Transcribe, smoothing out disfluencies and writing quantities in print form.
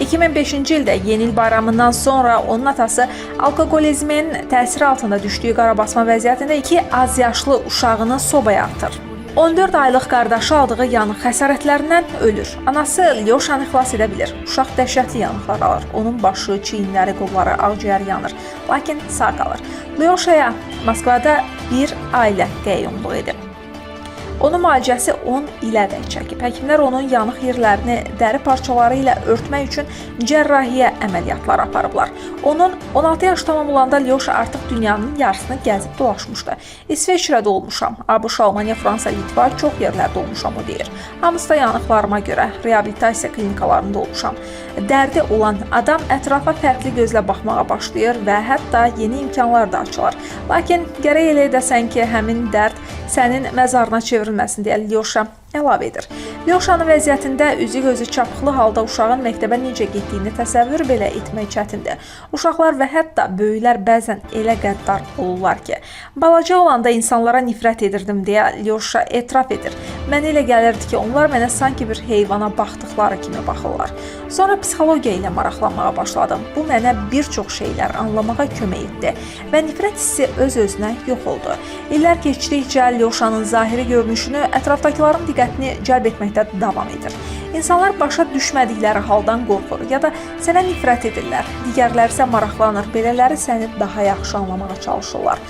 2005-ci ildə Yeni il bayramından sonra onun atası alkoqolizmin təsiri altında düşdüyü qarabasma vəziyyətində iki azyaşlı uşağını sobaya atır. 14 aylıq qardaşı aldığı yanıq xəsarətlərindən ölür. Anası Lyoşanı xilas edə bilir. Uşaq dəhşətli yanıqlar alır. Onun başı, çiyinləri, qolları, ağciyəri yanır. Lakin sağ qalır. Lyoşaya Moskvada bir ailə qəyyumluq edir. Onun müalicəsi 10 ilədək çəkib. Həkimlər onun yanıq yerlərini dəri parçaları ilə örtmək üçün cərrahiyyə əməliyyatları aparıblar. Onun 16 yaş tamam olanda Lyoşa artıq dünyanın yarısını gəzib dolaşmışdı. İsveçrədə olmuşam, ABŞ, Almaniya, Fransa, Litva çox yerlərdə olmuşam, o deyir. Hamısı da yanıqlarıma görə reabilitasiya klinikalarında olmuşam. Dərdi olan adam ətrafa fərqli gözlə baxmağa başlayır və hətta yeni imkanlar da açılır. Lakin gərək elə edəsən ki, həmin dərd sənin məzarına çevrilməsin deyə Lyoşa əlavə edir. Lyoşanın vəziyyətində üzü gözü çapıqlı halda uşağın məktəbə necə getdiyini təsəvvür belə etmək çətindir. Uşaqlar və hətta böyüklər bəzən elə qəddar olurlar ki, balaca olanda insanlara nifrət edirdim deyə Lyoşa etiraf edir. Mənə elə gəlirdi ki, onlar mənə sanki bir heyvana baxdıqları kimi baxırlar. Sonra psixologiya ilə maraqlanmağa başladım. Bu mənə bir çox şeylər anlamağa kömək etdi və nifrət hissi öz-özünə yox oldu. İllər keçdikcə Lyoşanın zahiri görünüşünü ətrafdakıların diqqətini cəlb etməkdə davam edir. İnsanlar başa düşmədikləri haldan qorxur ya da sənə nifrət edirlər. Digərləri isə maraqlanır. Belələri səni daha yaxşı anlamağa çalışırlar.